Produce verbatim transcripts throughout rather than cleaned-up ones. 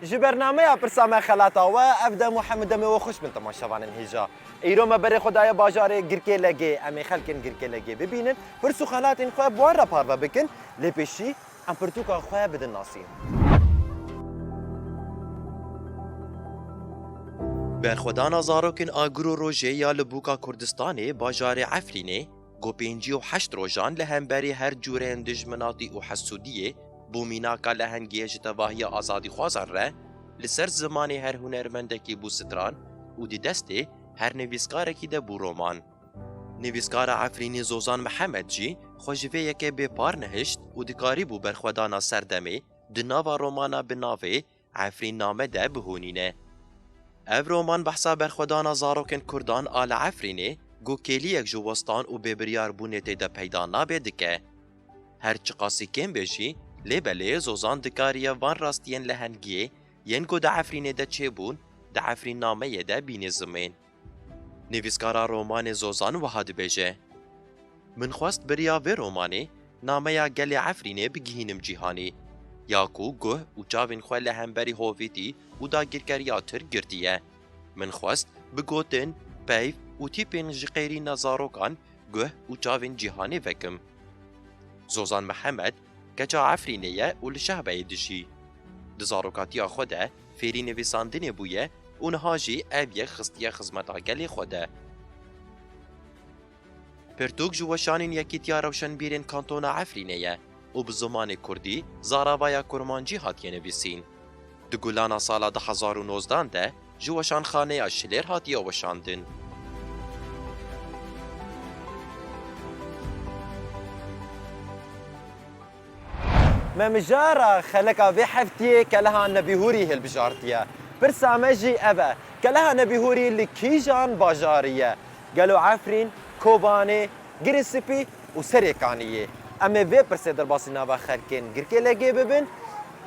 Ji bernameya Pirsa Me Xelata we, ev dem û hemû demê we xweş bin temaşevanên hêja. Îro me berê xwe daye bajarê Girkê Legê. Em ê xelkên Girkê Legê bibînin, pirs û xelatên xwe bi wan re parve bikin, lê pêşî em pirtûka xwe bidin nasîn. Berxwedana zarokên Agir û Rojê ya li Bûka Kurdistanê, bajarê Efrînê, ku pêncî û heşt rojan li hemberî her cûreyên dijminatî û hesûdiyê bo mînaka lehengiyê ji tevahiya azadîxwazan re, li ser zimanê her hunermendekî bû stran û di destê her nivîskarekî de bû roman. Nivîskara Efrînî Zozan Mihemed jî xwe ji vê yekê bêpar nihişt û dikarîbû berxwedana serdemê di nava romana bi navê Efrînname de bihonîne. Ev roman behsa berxwedana zarokên Kurdan a li Efrînê, ku kêliyek ji westan û bêbiryarbûnê tê de peyda nabe, dike. Her çiqasî kêm be jî, lê belê Zozan dikariye van rastiyên lehengiyê yên ku di Efrînê de çêbûn, di Efrînnameyê de bîne zimên. Nivîskara romanê Zozan wiha dibêje: Min xwest bi riya vê romanê nameya gelê Efrînê bigihînim cîhanê, ya ku guh û çavên xwe li hemberî hovîtî û dagirkeriya Tirk girtiye. Min xwest bi gotin, peyv û tîpên ji qêrîna zarokan guh û çavên cîhanê vekim. Zozan Mihemed keça Efrînê ye û li Şehbeyê dijî. Di zarokatiya xwe de fêrî nivîsandinê bûye û niha jî ev yek xistiye xizmeta gelê xwe de. Pirtûk ji weşanên Yekîtiya Rewşenbîrên Kantona Efrînê ye û bi zimanê kurdî zaravaya kurmancî hatiye nivîsîn. Di Gulana sala du hezar û nozdan de ji Weşanxaneya Şilêr hatiye weşandin. Me mijara xeleka vê heftiyê Keleha Nebîhûrî hilbijartiye. Pirsa me jî ev e, Keleha Nebîhûrî li kîjan bajarî ye? Gelo Efrîn, Kobanê, Girê Spî û Serêkaniyê? Em ê vê pirsê derbasî nava xelkên Girkê Legê bibin,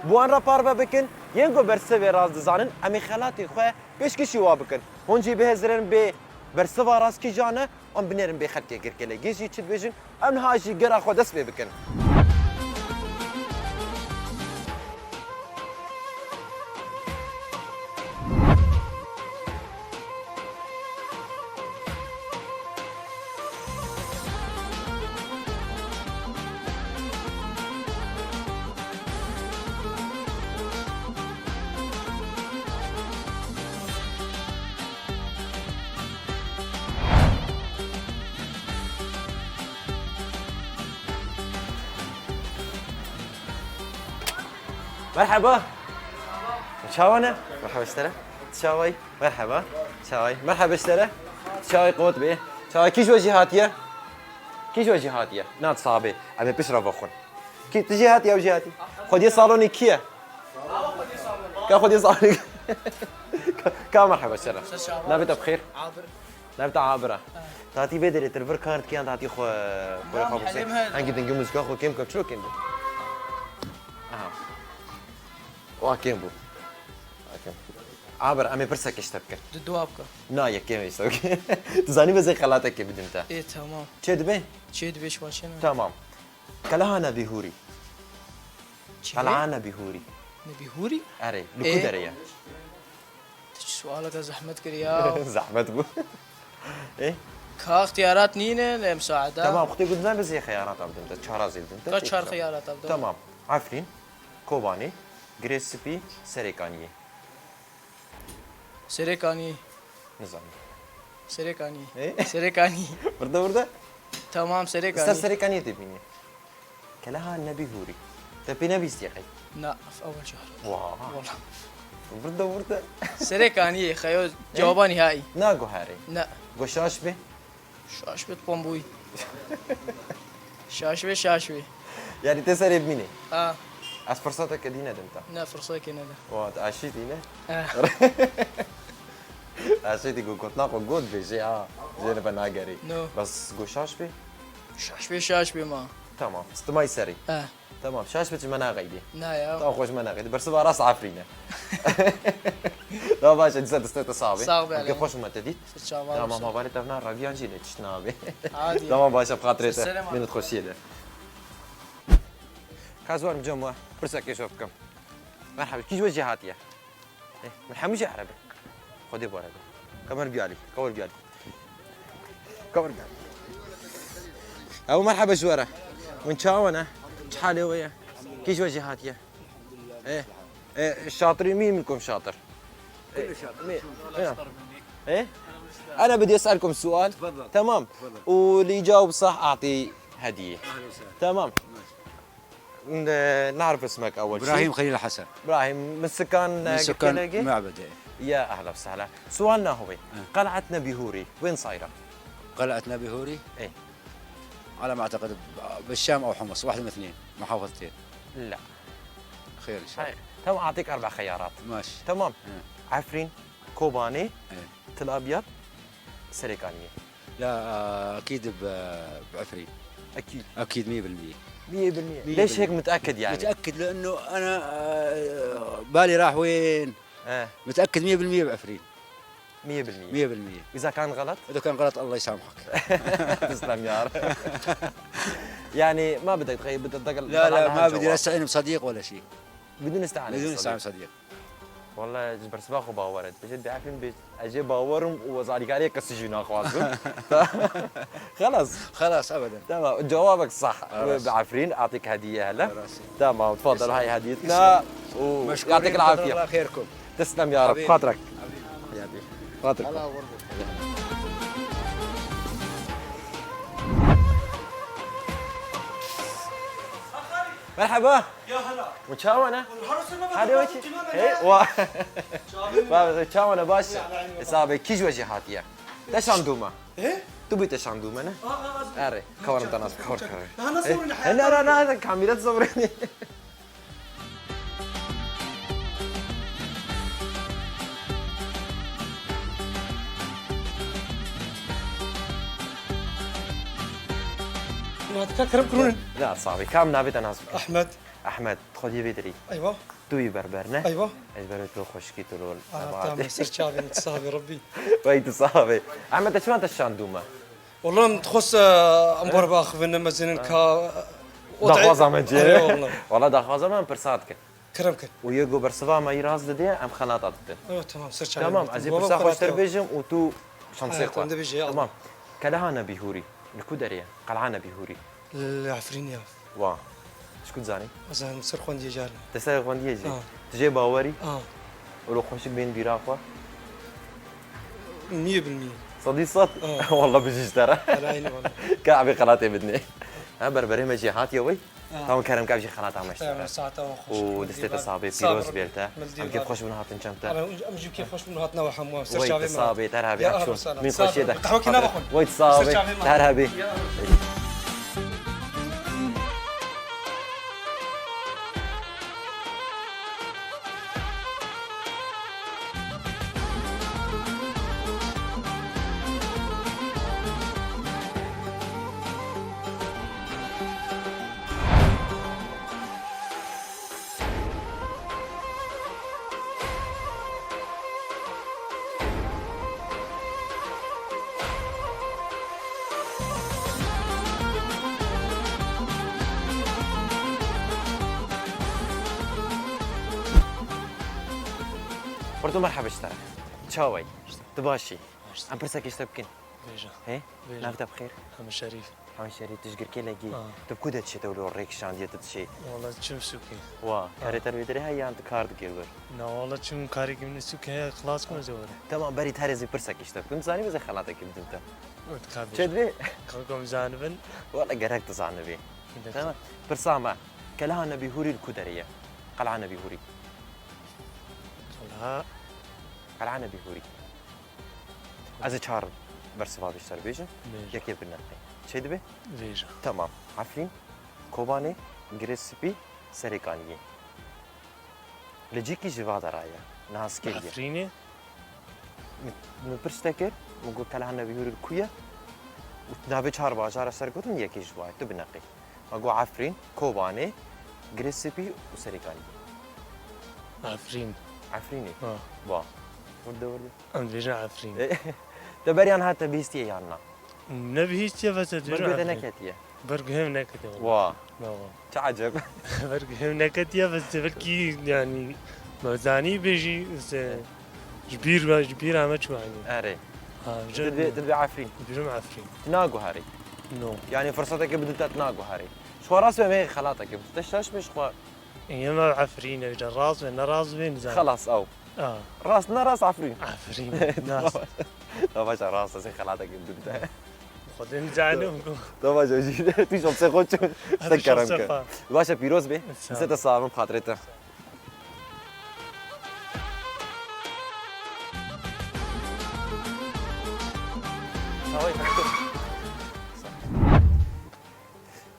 bi wan re parve bikin, yên ku bersivê rast dizanin, em ê xelatê xwe pêşkêşî wa bikin. Hûn jî bihêzirin bê bersiva rast kîjan e, em binêrin bê xelkê Girkê Legê jî çi dibêjin, em niha jî gera xwe dest pê bikin. Merheba. Çawa ne? Merheba ji te re. Çawayî? Merheba. Çawayî? Merheba ji te re. Çawayî qewet bê. Çawayî kî ji we jî hatiye? Kî ji we jî hatiye? Na sabê. Em ê pişt re vexwin. Kî tu jî hatî, ew jî hatî? Xwediyê salonê kî ye? Ka xwediyê salonê. Ka, ka merheba ji te re. Navê te bi xêr? Abir. Navê te Abir e. Tatî vê derê tu li vir kar dikî yan tatî xwe, xwe Tamam, xwe bixwe? Helê me. Hengî dengê muzika xwe kêm ke çilo kêm be? Aha. Wa kêm bû. Wa kêm. Abir, em ê pirsekê ji te bikin. Di dua bike. Na, yekê me ji te bikin. Tu zanî, ez ê xelatekê bidim te. Ê, tamam. Çê dibe? Çê dibe, şiva çê ne? Tamam. Keleha Nebîhûrî. Çi? Qel'a Nebîhûrî. Nebîhûrî? Erê, li ku Ê. derê ye? Tu çi sualeke zehmet kiriya. Zehmet bû. Ê? Ka ixtiyarat nîne, ne musaade. Tamam, xwedê got, nizam, ez ê xeyarata bidim te, çara zê bidim te, Ka tê çar bidim. xeyarata bidim. Tamam. Efrîn, Kobanê, Girê Spî, Serêkaniyê. Serêkanî. Nizanim. Serêkanî. Ê? Serêkanî. Burada, burada. Tamam, Serêkanî. Ser Serêkaniyê tê bînî. Keleha Nebîhûrî. Te pê nebîstiye qey? Na, ev ewel car. Wa. Wala. Burada, burada. Serêkaniyê, xeyo Ê? cewaba nihayî. Na guherê. Na. Go şaş be. Şaş bit pombûyî. Şaş be, şaş be. Yani te serê bimînê. Ha. Ez firseteke dî nedim te. Ne, firseteke nede. Wa, tu aşîtî ne? Eh. Aşîtî ku gotina xwe got bêjê ha. Jê ne be nagerî. No. Bes go şaş be. Şaş be, şaş be ma. Tamam. Stimay serî. Eh. Tamam, şaş be, ji me naxeydî. Na ya. Tamam, xwe ji me naxeydî. Bersiva rast Efrîn e. Tamam, baş e, dîsa destê te sax be. Sax be, Hemke Elê. Xweş me te dît. Çawa Tamam, wisa. Hevalê te vina reviyan jî lê tişt nabe. Hadi. Tamam, baş e, bi xatirê te. Selam. Minnet xweşiyê de. Ka zor mi cem we, pirsekê şof bikim. Merhaba, kî ji we jî hatiye? Eh, min hemû jî ereb e. Xwedê bare be. Kemer giyalî, kemer giyalî. Kemer giyalî. Ew merhebe ji we re. Min çawa ne? Çi halê we ye? Kî ji we jî hatiye? Eh, eh, şatirî mî min kom şatir. Eh, mî, eh. Eh? Ana bidi esalkom sual. Tefadal. Tamam. Tefadal. Û li cawab sah atî hediye. Ahlen we sehlen. Tamam. N-, نعرف اسمك أول شيء. إبراهيم خليل حسن. إبراهيم، من سكان من سكان كفيلقي؟ معبد، إيه. يا أهلا وسهلا. سؤالنا هو، إيه. قلعة نبي هوري وين صايرة؟ قلعة نبي هوري؟ إيه. على ما أعتقد ب-، بالشام أو حمص، واحدة من اثنين، محافظتين. لا. خير إن شاء الله. هاي، تو أعطيك أربع خيارات. ماشي. تمام. إيه. عفرين، كوباني، إيه. تل أبيض، سريكانية. لا، آه، أكيد ب-، بعفرين. أكيد. أكيد مية بالمية. مية بالمية. مية بالمية. ليش هيك متأكد يعني؟ متأكد لأنه أنا، آه، بالي راح وين. إيه. متأكد مية بالمية بعفرين. مية بالمية. مية بالمية. وإذا كان غلط؟ إذا كان غلط الله يسامحك. تسلم يا رب. يعني ما بدك تغير، بدك تضل لا، لا، ما بدي أستعين بصديق ولا شيء. بدون استعانة بدون بالصديق. استعانة بصديق. والله ji ber siva xwe bawer e. Dibêje diefin bê ez ê bawer im û ez alîkariyê kesî jî naxwazim. Xelas. خلاص، أبدًا. Tamam, cewabek sah. خلاص. Bi Efrîn, atik hediye hele. خلاص. Tamam, tfadal, hay hediyetna. مشكورين، û يعطيك العافية. جزاك الله خيركم. Teslem ya Rab. Xatirek. Xatirek. Merhaba. Ya hela. Min çawa ne? Hadi wekî. Hey, wa. Baba, çawa ne baş? Sabe, kî ji we jî hatiye? Te şandû me. He? Tu bû te şandû me ne? Aa, aa, aa. Erê, kawarim te nas, kawar kawar. Daha nasıl oyun hayatı? He, ne, ne, ne, kamera zor. Natka kerem kurun. La, sabê, kam navê te nas bike? Ahmed. Ahmed, xwediyê vê dirî. Eywa. Tu yî berber ne? Eywa. Ez berê tu xweşikî tu lol. Aha, tamam, ser çavê min, tu saxbê Rebbî. Wey tu saxbê. Ahmed, te çima te şandû me? Wala min dixwest, e, em bar biaxivin, em mezinin ka, e, daxwaza me cê. Eywa, wala. Wala daxwaza me em pirsa dikin. Kerem kin. Û yê ku bersiva me yî rast didê, em xelata didin. Eywa, tamam, ser çavê min. Tamam, ez ê pirsa xweştir bêjim û tu şansê xwe. Tamam. Keleha Nebî Hûrî, li ku derê ye? Qel'a Nebî Hûrî. Li Efrînê ye. Wa. Ji ku dizanî? Ez em ser xwendiyê carî. Te ser xwendiyê jî? Ha. Tu jê bawerî? Ha. Wilo xweşik bên bîra xwe? Miyê bil miyê. Sedî sed? Ha. Wallah bijî ji te re. Erayînî wallah. Ka ebê xelatê bidinê. Ha, berberê me jî hatiye wey. Ha. Tamam kerem ka jî xelata me ji te re. Saeta xweş. Û destê te sax bê, pîroz bê te. Em kêf xweş bûn hatin çem te. Em jî kêf xweş bûn hatina we hemû. Ser çavê me. Wey te sax bê, te her hebî. Mîn xweşiyê de. Qehwekî nava xwe. Wey te sax bê, te her hebî. Pirtû merheba ji te re. Çawa yî? Tu baş î? Em pirsekê ji te bikin. Bêje. Hê? Bêje. Nav te bi xêr? Hemî Şerîf. Hemî Şerîf, tu ji Girkê legî. Ha. Tu bi ku de diçê te wilo rêk şandiye tu diçê? Wala çim sûkê. Wa, ha. Karê te li wê derê heye yan tu kar dikê li wir? Na wala çim karekî min sûkê heye, xilas kim ez ê were. Tamam, berî tu herê zî pirsekê ji te bikim. Tu zanî ez ê xelatekî bidim te. Çê dibê? Kakom zanibin. Wala gerek tu zanibî. Tamam. Pirsa me. Keleha Nebî Hûrî li ku derê ye? Qel'a Nebî Hûrî. Qel'a. Qel'a Nebî Hûrî. Ez ê çar bersiva vê ser bêjim. Bêje. Yekê bineqe. Çê dibê? Bêje. Tamam. Efrîn, Kobanê, Girê Spî, Serê Kaniyê. Li cîkî ji va dera ye. Niha skêl ye. Efrînê? Min, min pirs te kir, min got Keleha Nebî Hûrî li ku ye? Û navê çar bajara ser gotin yekê ji wa ye. Tu bineqî. Me got Efrîn, Kobanê, Girê Spî û Serê Kaniyê. Efrîn. Efrînê? Ha. Wa. Wirde wirde. Em dibêjin Efrîn. Te beriya niha te bihîstiye yan na? Nebihîstiye, bes ez dibêjim Efrîn. Ber guhê te neketiye? Ber guhê min neketiye wala. Wa. Na wa. Çi eceb. Ber guhê min neketiye, bes belkî yani Me zanî bêjî, ji bîr, ji bîra me çû, yanî. Erê. Ha, Tu dibê, tu dibê Efrîn. Dibêjim Efrîn. Tu naguherî. No. Yanî firsetekê bidin te, tu naguherî. Ji xwe rast be, me xelatekê bidin te, şaş be ji xwe. Yê me Efrîn e, îcar rast be, ne rast be, nizanim. Xelas, ew. Ah. Rast, ne rast, Efrîn. Efrîn. Na. Tamam, baş e, rast e, xelatekê bidin te. Xwedê nizanim. Tamam, baş e, jî. Tu şomsê xwe çû. Hadi şomsê xwe. Baş e, pîroz be. Sağ ol. Destê te sax bin, bi xatirê te.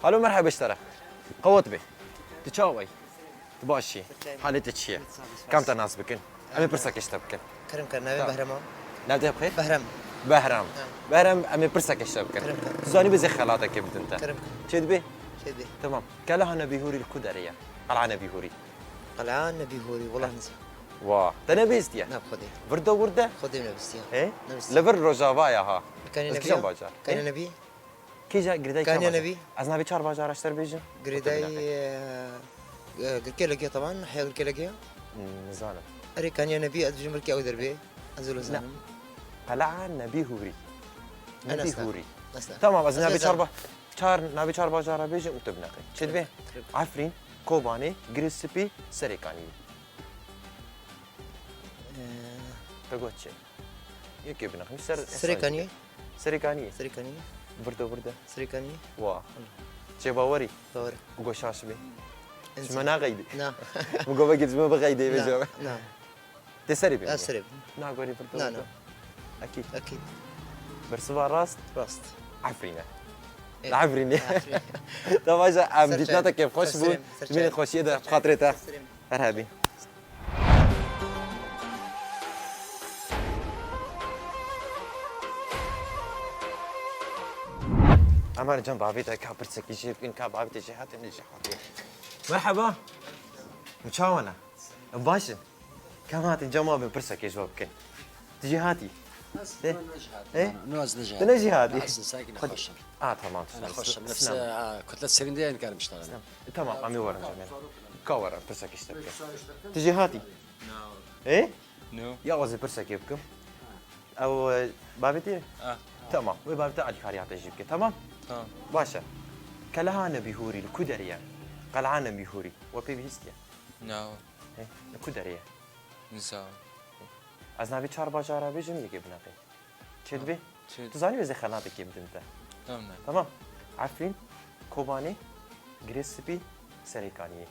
Alo, merheba ji te re. Qewet bê. Tu çawa yî? Tu baş î? Halê te çi ye? Kam te nas bikin? Em ê pirsekê ji te bikin. Kerem ke, navê Behram e. Nav te bi xêr? Behram. Behram. Ha. Behram, em ê pirsekê ji te bikin. Kerem ke. Tu zanî bê zê xelatekê bidin te. Kerem ke. Çê dibê? Çê dibê. Tamam. Keleha Nebî Hûrî li ku derê ye? Qel'a Nebî Hûrî. Qel'a Nebî Hûrî, wela nizanim. Wa, te nebihîstiye? Na, bi Xwedê. Vir de wir de? Xwedê nebihîstiye. He? Nebihîstiye. Li vir Rojava ya ha. Kaniye Nebî. Ez kîjan bajar? Kaniye Nebî. Kîja girêdayî çar bajar? Kaniye Nebî. Ez navê çar bajara ji te bêjim? Girêdayî, e, e, Girkê Legiya, teban, heya Girkê Legiya? Hmm, nizanim. Erê, Kaniye Nebî, ez dibêjim belkî ew derbê. Ez wilo zanim. Qel'a Nebî Hûrî. Nebî Hûrî. Tamam, ez navê çar ba-, çar, navê çar bajara bêjim û tu bineqî. Çi dibê? Efrîn, Kobanê, Girê Spî, Serêkaniyê. Ee, Te got çi? Yekê bineqî. Ser Serêkaniyê. Serêkaniyê. Serêkaniyê. Vir de wir de. Serêkaniyê. Wa. Çê bawerî. Bawer. Goşaş bê. Ji me naxeydî. Na. Min got vekî ji me bixeydê bê. Na. Tê serê bimînî? Ez serê bimînim. Na gorî vir de wir de. Na, na. Ekîd. Ekîd. Bersiva rast? Rast. Efrîn e. Efrînê. Te baş e, em dîtina te kêfxweş bûn. Ser çavê min. Ser çavê min. Xweşiyê de, xatirê te. Ser çavê min. Her hebî. Em her cem bavê te ka pirsekî jê bikin, ka bavê te jê hatî, ne jê hatî. Merheba. Çawa ne? Em baş in. Ka em hatin cem bavê pirsekê ji we bikin. Tu jê hatî? Ez Te? Ne jî hatî. E? No, ez ne jî hatî. Tu ne jî hatî? Ez sakin, xweş im. Ah, tamam. Ana xweş im. Nefse, ha, kutlet serinde yani karim işte. Tamam, em ê werin cem. Ka werin, pirsekê ji te bikin. Tu jê hatî? No. E? No. Ya ez ê pirsekê bikim. Ew, e, bavê te ye? Ah. Tamam. Wê bavê te alîkarî hate jî bike. Tamam? Tamam. Baş e. Keleha Nebî Hûrî li ku derê ye? Qel'a Nebî Hûrî. We pê bihîstiye? No. He, li ku derê ye? Nizanim. Ez navê çar bajara bêjim, yekê bineqê. Çê dibê? Çê. Tu zanî wê zê xelatekê bidim te. Tamam. Tamam. Efrîn, Kobanê, Girê Spî, Serêkaniyê.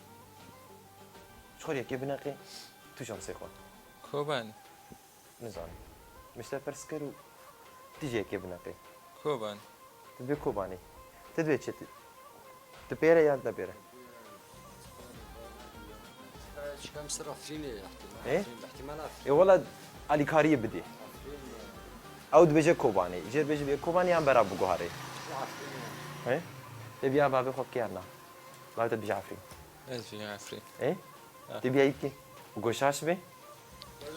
Ji xwe yekê bineqê, tu şomsê xwe. Kobanê. Nizanim. Min ji te pirs kir û tu jî yekê bineqê. Kobanê. Tu dibê Kobanê. Tu dibê çi? Tu, tu pêre yan ne pêre? Çikam ser Afrînê ya. Ê? Afrîn, ihtimal Afrîn. Ê, wela alîkariyê bidê. Ew dibêje Kobanê. Jêr bêje bê Kobanê yan bera biguharê. Afrînê. Ê? Te biya bavê xwe kê yan na? Bavê te dibêje Afrîn. Ez dibêjim Efrîn. Ê? Ha. Tê bîyayî bikî. Goşaş bê.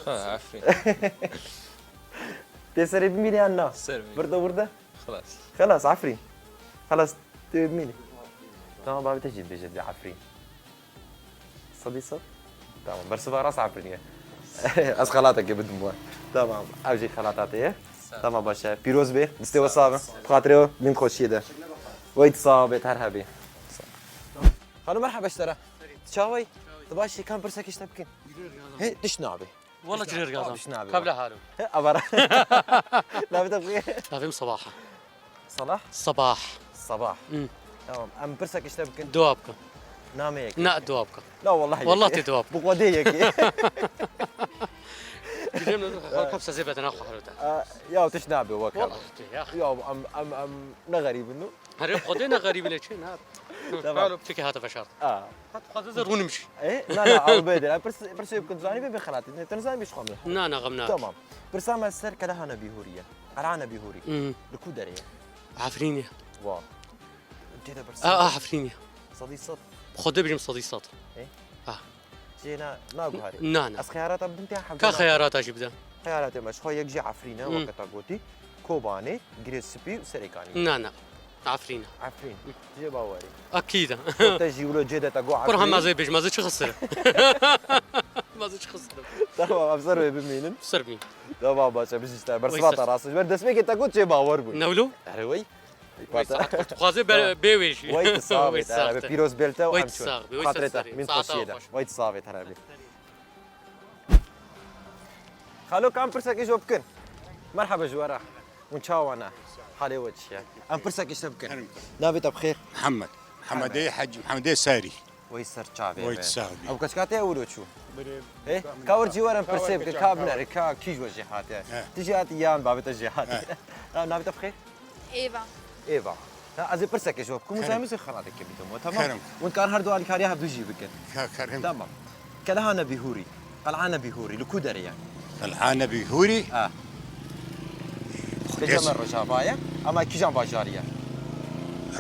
Ha, Efrîn. Tê serê bimînî yan na? Ser bimînî. Vir de wir de? Xelas. Xelas, Efrîn. Xelas, tê bimînî. Tamam, bavê te jî dibêje dibê Efrîn. Sedî sed? Tamam, bersiva rast Efrîn e. Ez xelatekê bidim we. Tamam, ev jî xelata te ye. Sağ ol. Tamam, baş e. Pîroz bê. Destê we sax be. Xatirê we, min xweşiyê de. Wey tu sax bê, her hebî. Xalo, merheba ji te re. Tu çawa yî? Tu baş î? Ka em pirsekê ji te bikin? He, tişt nabe. Wala, tişt nabe. Kabla halo. He, avara. Navê te bi xêr? Navê min Sabah e. Salah? Sabah. Sabah. Hmm. Tamam. Em pirsekê ji te bikin? Dua bikin. Nameyek. Na, dua bikin. La, wallahi yekê. Wallahi tê dua bikin. Bi Xwedê yekê. Gidem ne, xwe kap sezê bedena xwe halo te. A, ya, tişt nabe, wek. Wallahi tê ya. Ya, em, em, em ne xerîb in. Herê Xwedê ne xerîbîne çi, ne? Tamam. Kalo, peki hate veşart. A. Hat Xwedê ze rûnim jî. E, na, na, ew bêdin. Em pirs-, pirsê bikin, zanî bê, bê xelatî. Ne, tu nizanî bê ji xwe min. Na, na, xem na. Tamam. Pirsa me ser Keleha Nebî Hûrî ye. Qel'a Nebî Hûrî. Hı. Li ku derê ye? Efrînê. Wa. Cê de pirsa. A, a, Efrînê. Sedî sed. Xwedê bêjim sedî sed. E? A. Jê na, naguharî. Na, na. Ez xeyarata bidim te ya Hemdû. Ka xeyarata jî bide. Xeyalatê me, ji xwe yek jî Efrîn e, hmm, weke te gotî. Kobanê, Girê Spî û Serêkanî. Na, na. Efrîn e. Efrîn. Hı. Jê bawerî. Akîd e. Te jî wilo cê de te got Efrîn. Kurhan mazê bêj, mazê çi xisir? Tamam, em ser wê bimînin. Ser bî. Tamam, baş e, bijî te. Bersiva te rast. Ji ber destpêkê te got, çê bawer bû. Ne wilo? Erê, wey. Wey saet, tu dixwazê ber-, bê wê jî. Wey tu sax bî, erê, pîroz bêl te û em çûn. Wey tu sax bî, wey ser serê. Saeta we xweş. Wey tu sax bî, erê. Xalo, ka em pirsekê ji we bikin? Merhaba ji we re. Hûn çawa ne? Halê we çi ye? Em pirsekê ji te bikin. Navê te bi xêr? Mihemed. Mihemedê Hecî, Mihemedê Sarî. Wey ser çavê me. Wey tu sax bî. Ew keçika te ew çû? Hê? Ka wir cî werin pirsê bikin, ka binêre, ka kî ji we jê hatiye? He. Tu jî hatî yan bavê te jî hatiye. He. Ha, navê te bi xêr? Êva. Êva. Ha, ez ê pirsekê ji we bikim, hûn zanî min zê xelateke bidin we, tamam? Kerem. Hûn dikarin her du alîkariya hevdu jî bikin. Ka-, kerem. Tamam. Keleha Nebî Hûrî, Qel'a Nebî Hûrî, li ku derê ye? Qel'a Nebî Hûrî? Ha. Xwedê. Bêje me Rojava ye, ama kîjan bajarî ye?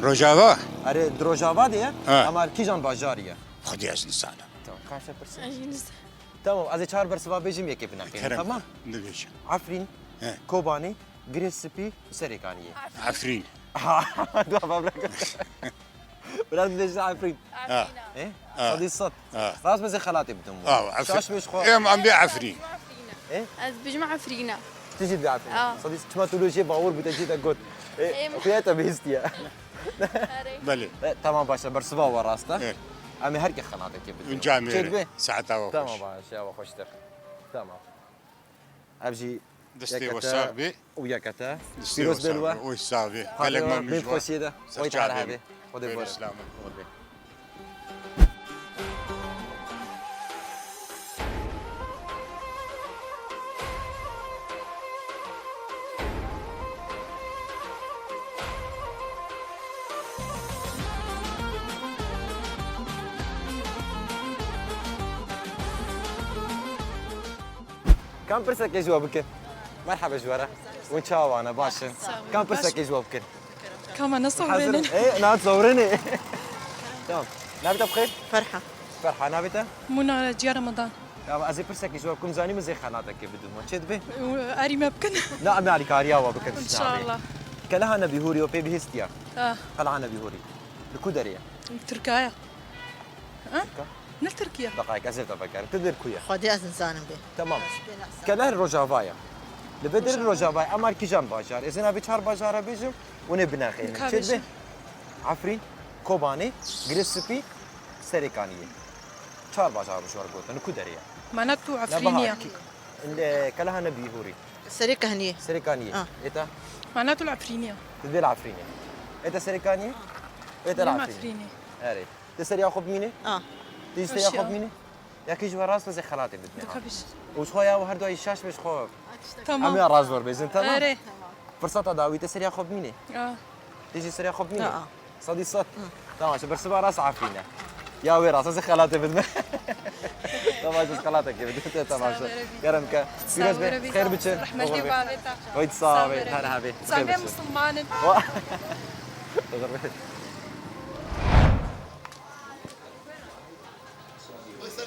Rojava? Erê, di Rojava de ye, ha, ama kîjan bajarî ye? Xwedê ez nizanim. Tamam, kaşe pirsê. Ez jî nizanim. Tamam, ez ê çar bersiva bêjim, yekê binaqînim, kerem, tamam? Dibêje. Efrîn, he, Kobanê, Girê Spî, Serêkaniyê. Efrîn. Ha, dua babra. Biraz dibêjin Efrîn. Ha. Efrîn. E? Ha. Sedî sed. Ha. Rast, ez ê xelatê bidim. Ha, Efrîn. Şaş bêj xwe. Em, em bê Efrîn. E? Ez dibêjim Efrîn e. Tu jî dibê Efrîn. Ha. Sedî sed. Çima tu lê jê bawer bû, te jî te got. E, em. Xuya te bihîstiye. Erê. Belê. E, tamam, baş e, bersiva we rast e. Evet. Em ê her ke xelateke bidin. Unca me. Çêdibe? Saeta we xweş. Tamam, baş e, we xweştir. Tamam. Ev jî destê we sax be. Û yekete. Destê we sax be. Pîroz bê li we. Oy sax be. Gelek memnûn ji we. Xwedê bi xweşiyê de. Oy te her hebê. Xwedê bi we re. Selamet. Xwedê. Ka em pirsekê ji we bikin? Merhaba ji we re. Hûn çawa ne? Baş in? Sağ olun. Ka em pirsekê ji we bikin? Ka me ne sewrênin? Hazir in? E, na sewrênê. Tamam. Navê te bi xêr? Ferha. Ferha, navê te? Muna Ciya Ramadan. Ya, ez ê pirsekê ji we bikim, zanî min zê xelatekê bidin we. Çêdibe? Erê me bikin. Na, em ê alîkariya we bikin. Înşallah. Keleha Nebî Hûrî we pê bihîstiye? Ah. Qel'a Nebî Hûrî. Li ku derê ye? Tirkaya. Ha? Tirka? Ne Tirkiye? Deqayek, ez ê te vegerim. Tu dêr ku ye? Xwedê ez nizanim bê. Tamam. Kele Rojava ye. Li vê derê Rojava ye. Ama kîjan bajar? Ez ê navê çar bajara bêjim, hûn ê binexênin. Çêdibe? Efrîn, Kobanê, Girê Spî, Serêkaniyê. Çar bajar bi ji we re gotin. Li ku derê ye? Mana tu Efrînî ye. Keleha Nebî Hûrî. Serêkaniyê. Serêkaniyê. Ha. Ê te? Mana tu li Efrînî ye. Tu dê li Efrînê. Ê te Serêkaniyê? Ê te li Efrînê. Erê. Te seriya xwe bimîne? A. Te jî seriya xwe bimîne? Ya kî ji we rast be, ez ê xelatê bidime, ha. Û ji xwe ya her du şaş be ji xwe. Tamam. Em ya rast werbêjin, tamam? Erê. Firseta dawî te seriya xwe bimîne? A. Te jî seriya xwe bimîne? A. Sedî sed. Tamam, ji bersiva rast Efrîn e. Ya wê rast, ez ê xelatê bidime. Tamam, ez xelatekê bidime, te tamam. Gerem ke. Pîroz be, xêr biçe. Rehmetê bavê te. Oy, sağ be, her hebê. Xêr biçe. Misilman in.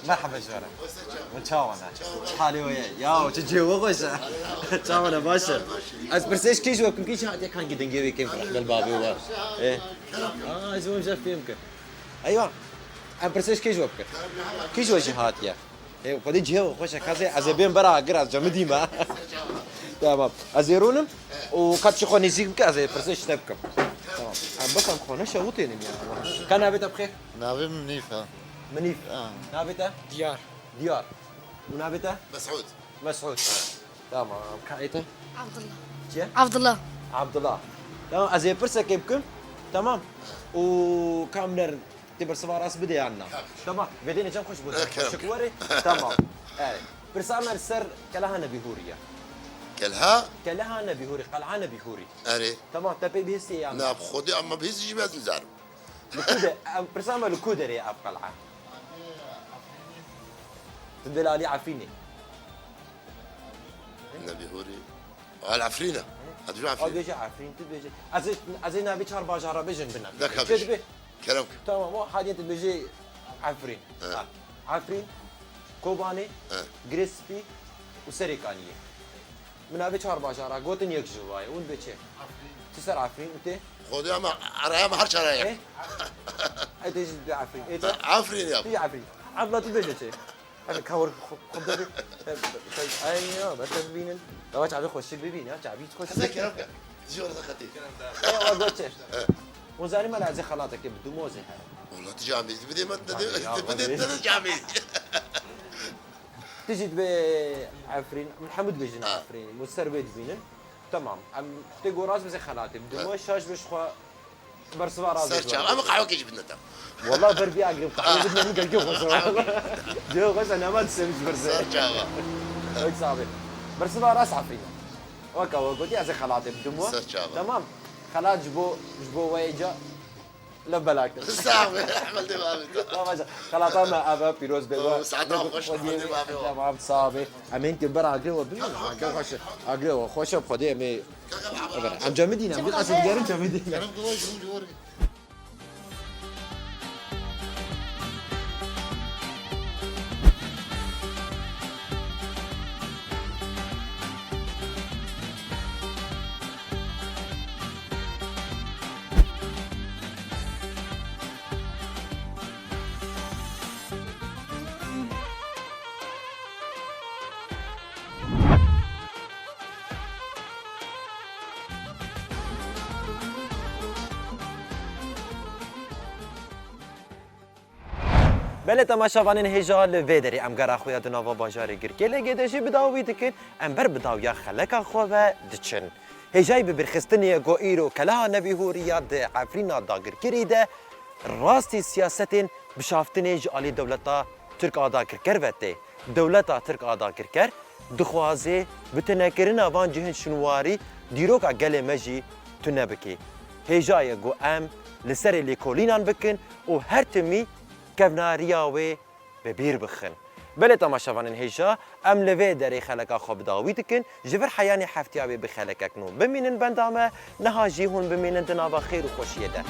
Merhaba ji we re. Hûn çawa ne? Halê we ye? Ya, çi cihê we xweş e. Çawa ne, baş e? Ez pirsê ji kê ji we bikim, kî jî hatiye kengî dengê wê kêm kir, gel bavê we. Ê. Aa, ez ê jî fêm kim. Eywa. Em pirsê ji kê ji we bikin? Kî ji we jî hatiye? Ê, xwedê cihê we xweş e, kesê ez ê bêm bera gir, ez camidî me. Tamam. Ez ê rûnim û ka tu jî xwe nêzîk bike, ez ê pirsê ji te bikim. Tamam. Em bes em xwe neşewitênin ya. Ka navê te bi xêr? Navê min Nîf e. Minîf. Ha. Navê te? Diyar. Diyar. Û navê te? Mesûd. Mesûd. Tamam. Ka ê te? Abdullah. Çi? Abdullah. Abdullah. Tamam, ez ê pirsekê bikim. Tamam. Û ka em nerin, tê bersiva rast bide yan na? Tamam. Vêdênê cem xweş bû. Xweşik werê. Tamam. Erê. Pirsa me li ser Keleha Nebî Hûrî ye. Kelha? Keleha Nebî Hûrî, Qel'a Nebî Hûrî. Erê. Tamam, te pê bihîstiye yan na? Na, bi Xwedê, ama bihîst jî ez nizanim. Li ku de, em, pirsa me li ku derê ye ev qel'a? Tu dê li alî Efrînê. Nebî Hûrî. Al Efrîn e. Ha, tu Efrîn. Al bêje Efrîn, tu bêje. Ez ê, ez ê navê çar bajara bêjin bine. Deka bêje. Çê dibe? Kerem ke. Tamam, o hadiye tu bêje Efrîn. He. Ha. Efrîn, Kobanê, he, Girê Spî û Serêkaniyê. Min navê çar bajara gotin, yek ji wayê. Hûn bê çi? Efrîn. Tu ser Efrîn û tê? Xwedê ama araya me her çara ye. E? E, tê jî dibê Efrîn. E, te? Efrîn ya. Tu Efrîn. Abla, tu bêje çi? Ev kawir xwe, xwe bibî. Ay ya, ber te bibînin. Ya çavê xweşik bibîn, ya çavî xweşik. Qizê kerem ke. Ji orada xetî. Ewa goçe. Hûn zanî me lazê xelateke bi dumozê here. Wala tu camê, tu bidê me, tu bidê, tu bidê, tu bidê camê. Tu jî dibê Efrîn, min hemû dibêjin Efrîn. Hûn ser wê dibînin. Tamam. Em xutê goraz bizê xelatê. Bi dumoz şaş biş xwe. Bersiva razî. Ser çava. Em qehwekê jî bidine te. Wala ber vî agirê qehwe bidine min gelkê xweş e. Cihê xweş e, nema dişevî ji bersiva. Ser çava. Wek sabê. Bersiva rast Efrîn e. Weka we gotî ez ê xelatê bidim we. Ser çava. Tamam. Xelat ji bo, ji bo we yê ca lev belak. Sağ ol. Ehmed Emami. Tamam, baş e. Xelata me ev e, pîroz be we. Saeta xweş, Ehmed Emami. Tamam, sağ be. Em ên ki ber agirê we bimînin. Agirê xweş e. Agirê we xweş e, bi Xwedê em ê Eber, em camidî ne, em diqesin digerin camidî ne. Belê temaşevanên hêja, li vê derê em gera xwe ya di nava bajarê Girkêlê Gêdê jî bi dawî dikin, em ber bi dawiya xeleka xwe ve diçin. Hêjayî bibîrxistinê ye ku îro Keleha Nebîhûrî ya di Efrîna dagirkirî de rastî siyasetên bişaftinê ji alî dewleta Tirk a dagirker ve tê. Dewleta Tirk a dagirker dixwaze bi tunekirina van cihên şûnwarî dîroka gelê me jî tune bike. Hêja ye ku em li serê lêkolînan bikin û her timî kevnariya wê bi bîr bixin. Belê temaşevanên hêja, em li vê derê xeleka xwe bi dawî dikin. Ji vir heyanê heftiya wê bi xelekek nû bimînin benda me, niha jî hûn bimînin di nava xêr û xweşiyê de.